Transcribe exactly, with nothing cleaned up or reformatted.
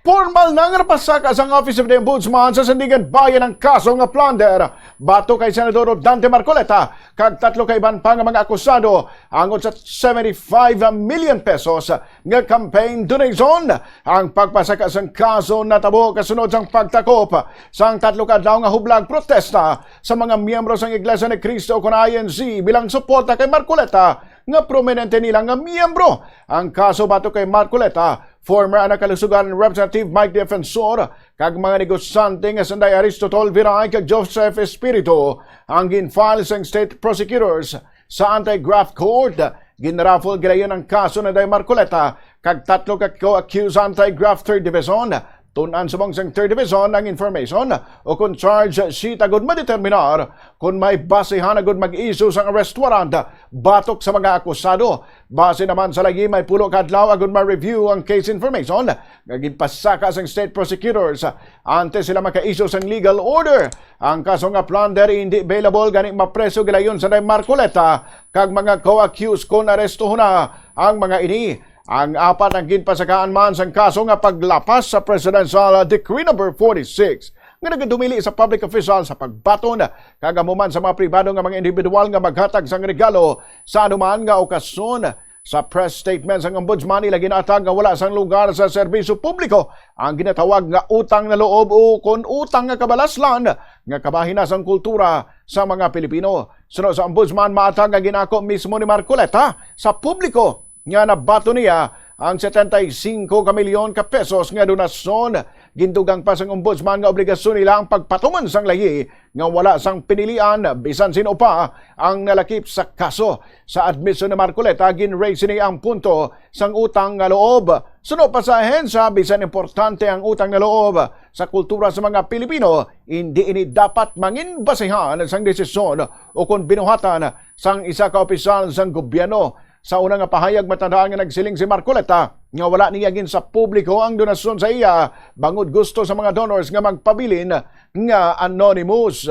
Formal na nga napasaka sang Office of the Ombudsman sa Sandigan Bayan ang kaso nga plunder batok kay Senador Rodante Marcoleta kag tatlo ka iban pa nga mga akusado angot sa seventy-five million pesos nga campaign donation. Ang pagpasaka sang kaso natabo kasunod sang pagtakop sang tatlo ka adlaw nga hublag protesta sa mga miyembro sang Iglesia ni Cristo kon I N C bilang suporta kay Marcoleta nga prominente nila nga miyembro. Ang kaso batok kay Marcoleta, former Anak Kalusugan Representative Mike Defensor, kag mga negosyante nga sanday Aristotol Viray kag Joseph Espiritu ang gin-file sang state prosecutors sa anti-graft court. Ginraffle gilayon ang kaso ni Day Marcoleta kag tatlo ka co-accused anti-graft third division. Tun-an subong sang third division ang information o kon charge sheet agud madeterminar kon may basihan agud mag-issue sang arrest warrant batok sa mga akusado. Base naman sa lagi, may pulo ka adlaw agud ma-review ang case information nga ginpasaka sang state prosecutors. Antes sila maka-issue sang legal order, ang kaso nga plunder hindi bailable, gani mapreso gilayon si Day Marcoleta kag mga co-accused kon arestohon na ang mga ini. Ang apat ang ginpasakaan man sang kaso nga paglapas sa Presidential Decree Number forty-six nga nagadumili sa public official sa pagbaton kag amo man sa mga pribado nga mga individual nga maghatag sang regalo sa anuman nga okasyon. Sa press statement sang Ombudsman, ila ginatag nga wala sang lugar sa serbisyo publiko ang ginatawag nga utang na loob o kon utang nga kabalaslan nga kabahin na sang kultura sa mga Pilipino. Suno sa Ombudsman, matag nga ginako mismo ni Marcoleta sa publiko nga nabaton niya ang setenta y cinco ka milyon ka pesos nga donasyon. Gindugang pa sang Ombudsman nga obligasyon nila ang pagpatuman sang layi nga wala sang pinilian bisan sin-o pa ang nalakip sa kaso. Sa admisyon ni Marcoleta, gin-raise sini ang punto sang utang nga loob. Suno pa sa ahensya, bisan importante ang utang nga loob sa kultura sa mga Pilipino, hindi ini dapat mangin basihan sang desisyon o kon binuhatan sang isa ka opisyal sang gobyerno. Sa una nga pahayag, matandaan nga nagsiling si Marcoleta nga wala niya gin sa publiko ang donasyon sa iya bangod gusto sa mga donors nga magpabilin nga anonymous.